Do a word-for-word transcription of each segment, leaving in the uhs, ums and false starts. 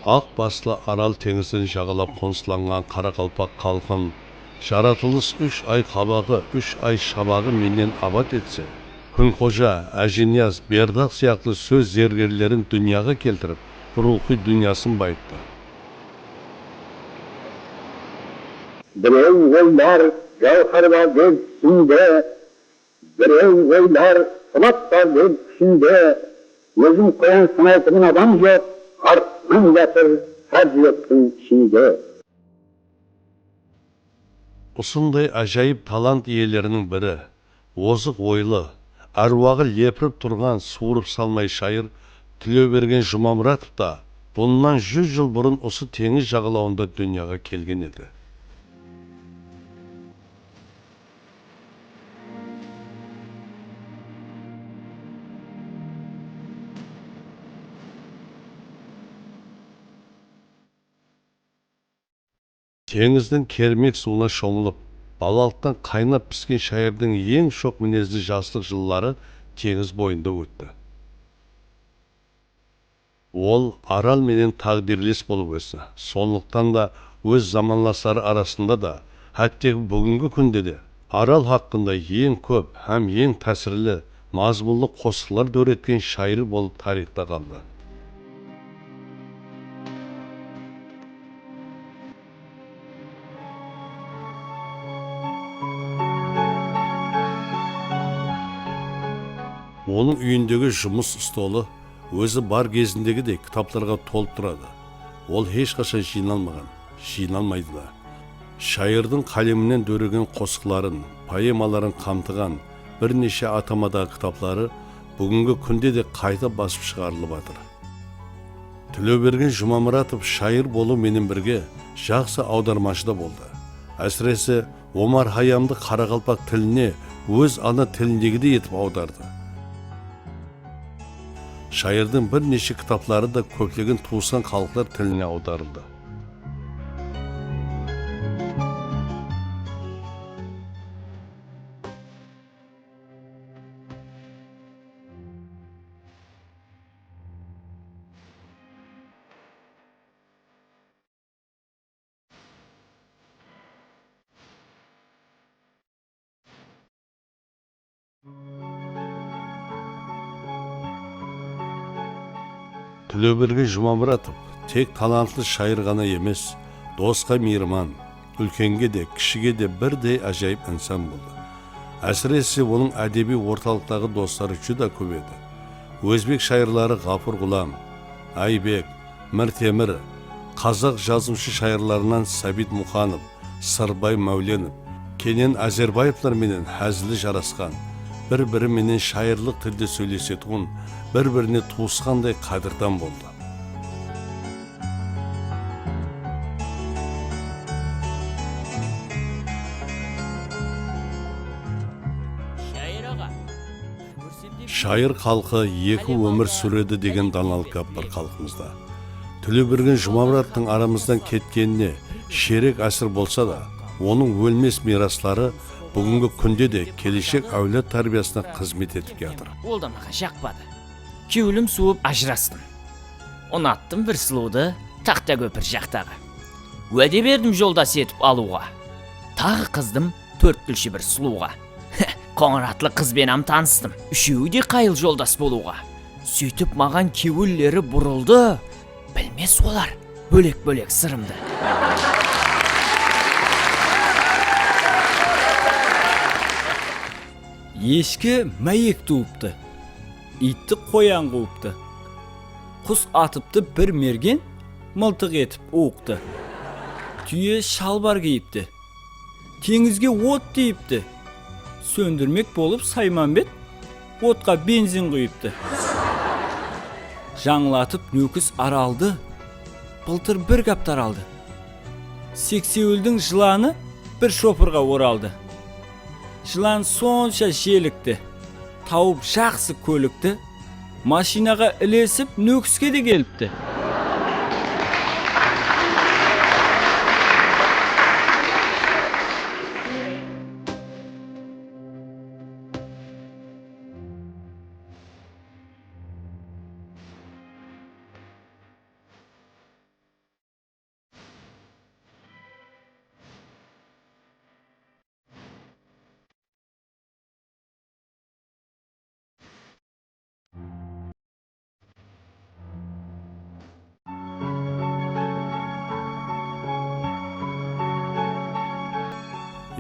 Aq baslı Aral teńizin jaǵalap qonıslanǵan qaraqalpaq xalqın jaratılıs úsh ay qabaǵı, úsh ay shabaǵı menen abat etse, Kúnxoja, Ájiniyaz, Berdaq sıyaqlı sóz zergerlerin dúnyaǵa keltirip, ruwxıy dúnyasın bayıttı. Birew oylar jáwhar bar dep túsinde, birew oylar qubbat bar dep túsinde, ózin qoyan sanaytuǵın adam joq, artman jatır hár júrektiń ishinde. Usınday ájayıp talant iyeleriniń biri, ozıq oylı, árwaǵı lepirip turǵan suwırıp salmay shayır Tilewbergen Jumamuratov ta bunnan júz jıl burın usı teńiz jaǵalawında dúnyaǵa kelgen edi. Teńizdiń kermek suwına shomılıp, balalıqtan qaynap pisken shayırdıń eń shoq minezli jaslıq jılları teńiz boyında ótti. Ol Aral menen táǵdirles bolıp ósti. Sonlıqtan da óz zamanlasları arasında da, hátteki búgingi kúnde de Aral haqqında eń kóp hám eń tásirli, mazmunlı qosıqlar dóretken shayır bolıp tariyxta qaldı. Onıń úyindegi jumıs stolı ózi bar gezindegidey kitaplarǵa tolıp turadı. Ol hesh qashan jıynalmaǵan, jıynalmaydı da. Shayırdıń qáleminen dóregen qosıqların, poemaların qamtıǵan bir neshe atamadaǵı kitapları búgingi kúnde de qayta basıp shıǵarılıp atır. Tilewbergen Jumamuratov shayır bolıw menen birge jaqsı awdarmashı da boldı. Ásirese, Omar Hayamdı qaraqalpaq tiline óz ana tilindegidey etip awdardı. Shayırdıń bir neshe kitapları da kóplegen tuwısqan xalıqlar tiline awdarıldı. Tilewbergen Jumamuratov tek talantlı shayır ǵana emes, dosqa miyirman, úlkenge de, kishige de birdey ájayıp insan boldı. Ásirese, onıń ádebiy ortalıqtaǵı dosları júdá kóp edi. Ózbek shayırları Ǵafur Ǵulam, Aybek, Mir Temir, qazaq jazıwshı-shayırlarınan Sabit Muqanov, Sırbay Máwlenov, Kenen Ázerbaevlar menen házili jarasqan, bir-biri menen shayırlıq tilde sóylesetuǵın, bir-birine tuwısqanday qádirdan boldı. Shayır xalqı eki ómir súredi degen danalıq gáp bar xalqımızda. Tilewbergen Jumamuratovtıń aramızdan ketkenine sherek ásir bolsa da, onıń ólmes miyrasları búgingi kúnde de keleshek áwlad tárbiyasına xızmet etip kiyatır. Ol da maǵan jaqpadı. Kewlim suwıp ajırastım. Unattım bir sulıwdı, Taxtakópir jaqtaǵı. Wáde berdim joldas etip alıwǵa. Taǵı qızdım tórtkúlshi bir sulıwǵa. Qońıratlı qız benam tanıstım. Úshewi de qayıl joldas bolıwǵa. Sóytip maǵan kewilleri burıldı. Bilmes olar bólek-bólek sırımdı. Eshki máyek tuwıptı. Iytti qoyan quwıptı. Qus atıptı bir mergen, mıltıq etip uwıqtı. Túye shalbar kiyipti. Teńizge ot tiyipti. Sóndirmek bolıp Saymanbet otqa benzin quyıptı. Jańlatıp Nókis Araldı, bıltır bir gáp taraldı. Seksewildiń jılanı bir shopırǵa oraldı. Jılan sonsha jelikti, tawıp jaqsı kólikti, mashinaǵa ilesip Nókiske de kelipti.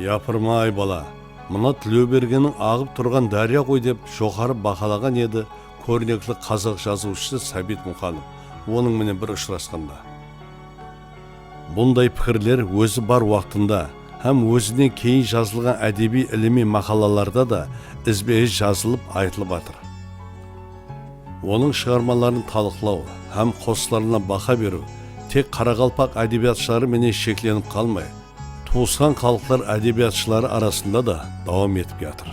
Yapırma-ay, bala, mına Tilewbergenniń aǵıp turǵan dárya ǵoy, dep joqarı bahalaǵan edi kórnekli qazaq jazıwshısı Sábit Muqanov, onıń menen bir ushırasqanda. Bunday pikirler ózi bar waqtında hám ózinen keyin jazılǵan ádebiy-ilimiy maqalalarda da izbe-iz jazılıp, aytılıp atır. Onıń shıǵarmaların talıqlaw hám qosıqlarına baha beriw tek qaraqalpaq ádebiyatshıları menen sheklenip qalmay, tuwısqan xalıqlar ádebiyatshıları arasında da dawam etip kiyatır.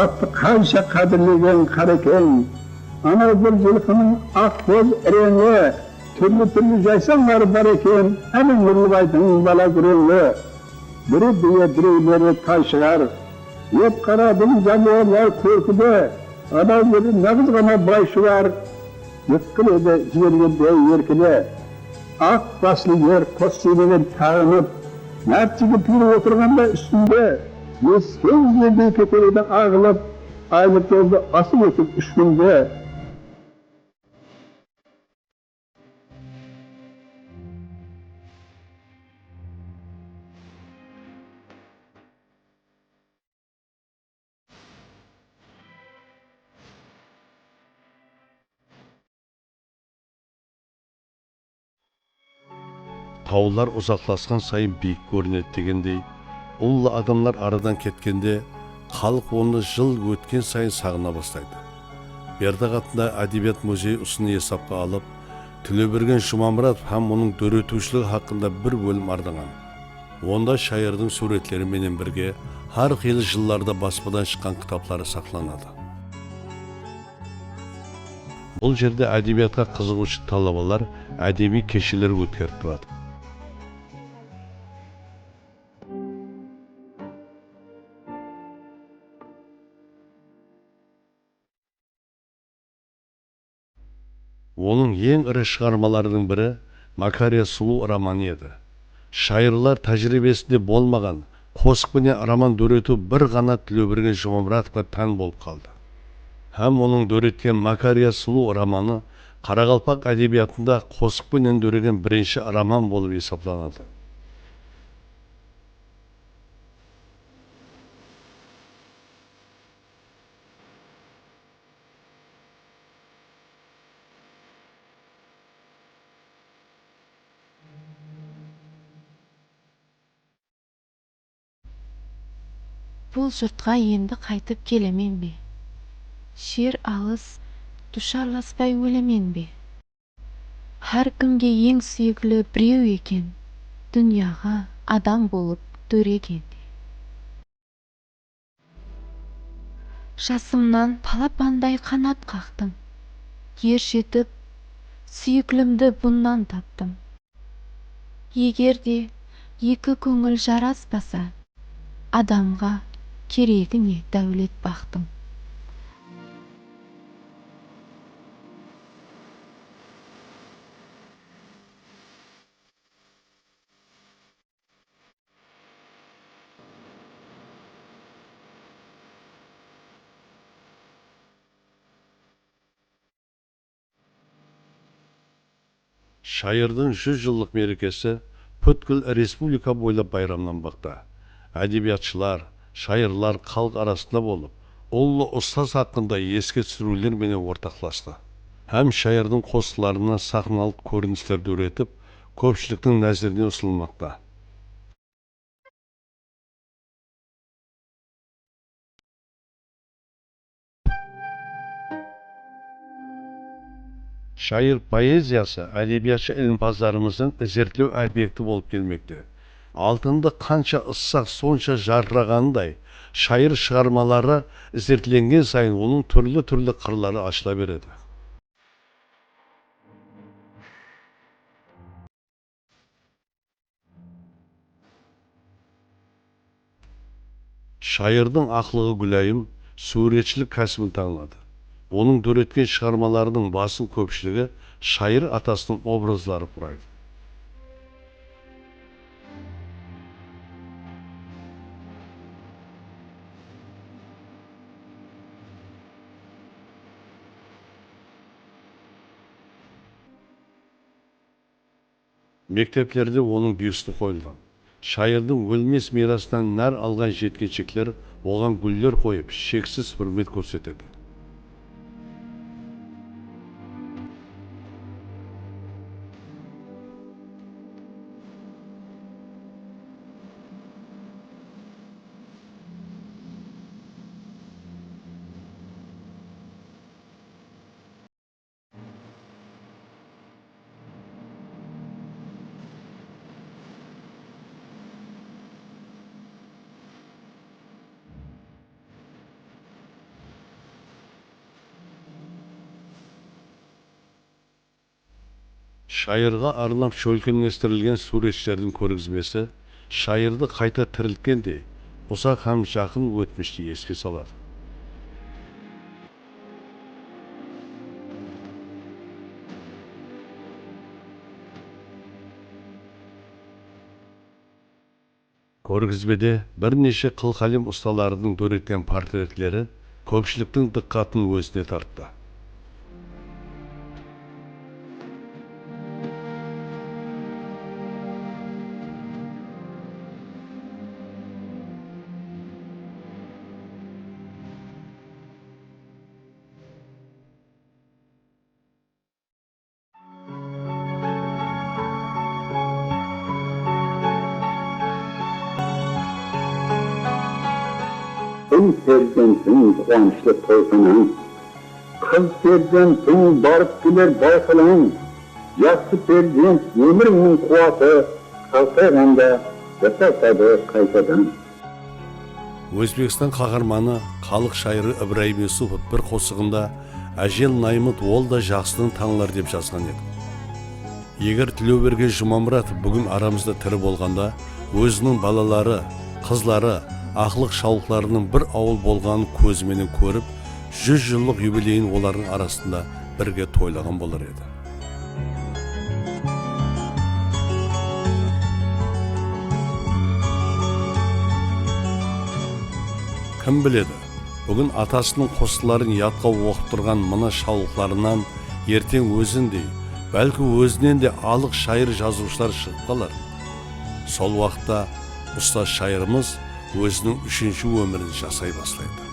Attı qansha qádirlegen Qarekeń, anaw bir jılqınıń aq boz ireńi, túrli-túrli jaysańları bar eken, áne Nurlıbaydıń bala gúreńi. Biri biye, birewleri tay shıǵar, ep qaradıń jańaǵarlar kórkide, anaw biri naǵız ǵana bay shubar, jıqqın edi jibergendey erkine. Aq baslı er qos siynegen taǵınıp, márt jigitler otırǵanda ústinde, esken jeldey keteredi aǵılıp, aylıq joldı asıp ótip úsh kúnde. Tawlar uzaqlasqan sayın biyik kórinedi degendey, ullı adamlar aradan ketkende, xalıq onı jıl ótken sayın saǵına baslaydı. Berdaq atındaǵı Ádebiyat muzeyi usını esapqa alıp, Tilewbergen Jumamuratov hám onıń dóretiwshiligi haqqında bir bólim arnaǵan. Onda shayırdıń súwretleri menen birge hár qıylı jıllarda baspadan shıqqan kitapları saqlanadı. Bul jerde ádebiyatqa qızıǵıwshı talabalar ádebiy kesheler ótkerip turadı. Onıń eń iri shıǵarmalarınıń biri Makariya sulıw romanı edi. Shayırlar tájiriybesinde bolmaǵan qosıq penen roman dóretiw bir ǵana Tilewbergen Jumamuratovqa tán bolıp qaldı. Hám onıń dóretken Makariya sulıw romanı qaraqalpaq ádebiyatında qosıq penen dóregen birinshi roman bolıp esaplanadı. Bul jurtqa endi qaytıp kelemen be? Jer alıs, dusharlaspay ólemen be? Hár kimge eń súyikli birew eken, dúnyaǵa adam bolıp dóregende. Jasımnan palapanday qanat qaqtım. Er jetip, súyiklimdi bunnan taptım. Eger de eki kóńil jaraspasa, adamǵa keregi ne dáwlet-baxtım? Shayırdıń júz jıllıq merekesi pútkil respublika boylap bayramlanbaqta. Ádebiyatshılar, shayırlar xalıq arasında bolıp, ullı ustaz haqqında eske túsiriwler menen ortaqlastı. Hám shayırdıń qosıqlarınan saxnalıq kórinisler dóretip, kópshiliktiń názerine usınılmaqta. Shayır poeziyası ádebiyatshı ilimpazlarımızdıń izertlew obyekti bolıp kelmekte. Altındı qansha ıssaq, sonsha jarqıraǵanınday, shayır shıǵarmaları izertlengen sayın onıń túrli-túrli qırları ashıla beredi. Shayırdıń aqlıǵı gúlayım súwretshilik kásibin tańladı. Onıń dóretken shıǵarmalarınıń basım kópshiligi shayır atasınıń obrazları quraydı. Mekteplerde onıń byusti qoyılǵan. Shayırdıń ólmes miyrasınan nár alǵan jetkinshekler oǵan gúller qoyıp, sheksiz húrmet kórsetedi. Shayırǵa arnap shólkemlestirilgen súwretshilerdiń kórgizbesi shayırdı qayta tiriltkendey, uzaq hám jaqın ótmishti eske saladı. Kórgizbede bir neshe qıl-qálem ustalarınıń dóretken portretleri kópshiliktiń dıqqatın ózine tarttı. Ul perzentiń quwanıshlı toyxanań, qız perzentiń barıp keler bayqalań. Jaqsı perzent ómirińniń quwatı, qaltayǵanda jasaltadı qaytadan. Ózbekstan qaharmanı, xalıq shayırı Ibrayım Yusupov bir qosıǵında ájel naymıt, ol da jaqsını tańlar dep jazǵan edi. Eger Tilewbergen Jumamuratov búgin aramızda tiri bolǵanda, óziniń balaları, qızları, aqlıq-shawlıqlarınıń bir awıl bolǵanın kózi menen kórip, júz jıllıq yubileyin olardıń arasında birge toylaǵan bolar edi. Kim biledi, búgin atasınıń qosıqların yadqa oqıp turǵan mına shawlıqlarınan erteń ózindey, bálki ózinen de alıq shayır-jazıwshılar shıǵıp qalar. Sol waqıtta ustaz shayırımız óziniń úshinshi ómirin jasay baslaydı.